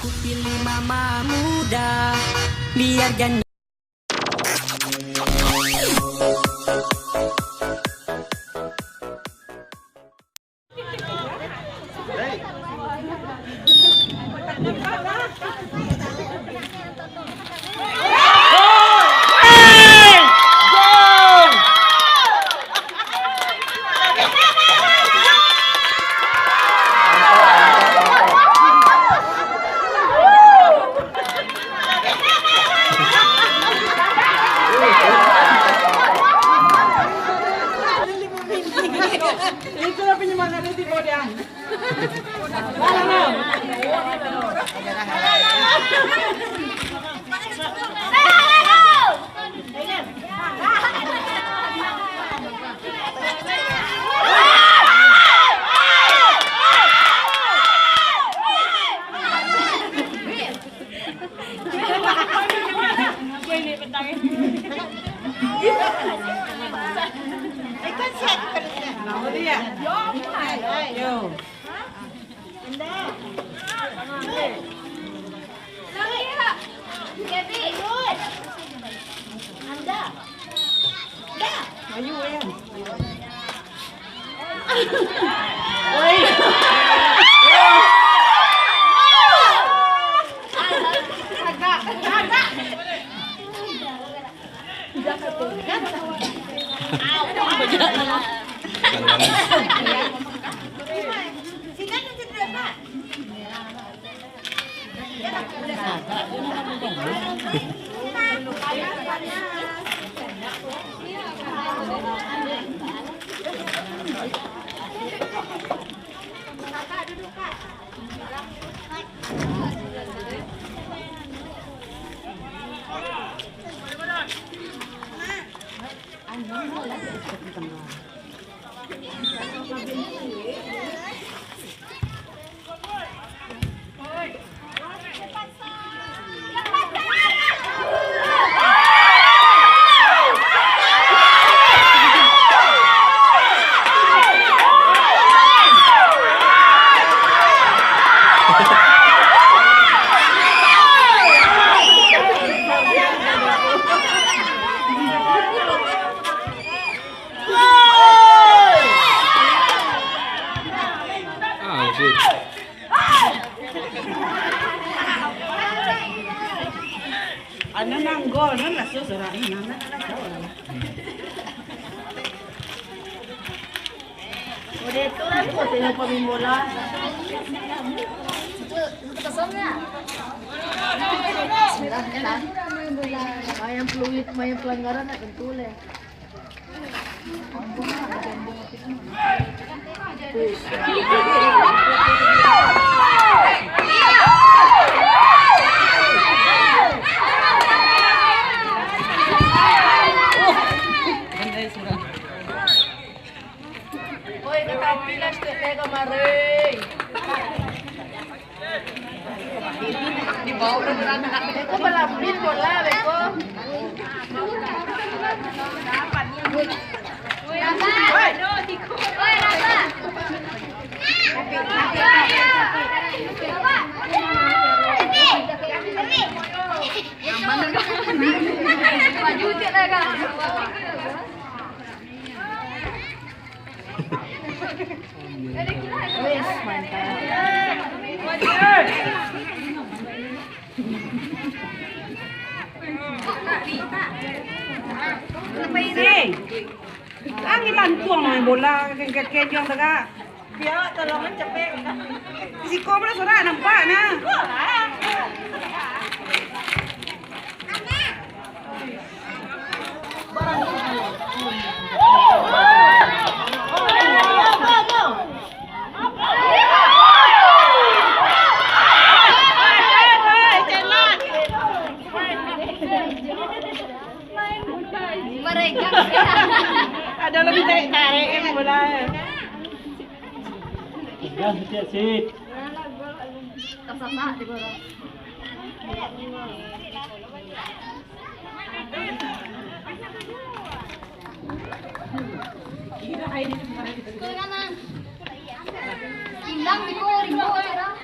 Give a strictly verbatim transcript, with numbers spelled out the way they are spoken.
Pilih mama muda, biar janda. Itulah penyemangat dari Timor, ya. Ayo, Wayan. Oi. Anjing. Anak nang gol, nan raso sorak ni, anak nang raso. Udah itu lah, aku tengok pemain bola. Main peluit, main pelanggaran, nak tentu lah. Oi, katapi lah, step leg kemarin. Beko balapin bola, beko. Wis, mantap. Hei, ang lantuang main bola, kekenyang tagak. Dia tolongan capek. Siko pula sorak nampak nah. Ada lebih tarik-tarik kan bola. Gas sikit, Sit. Tasasak di bola. Hilang di ko, rimbo, cerah.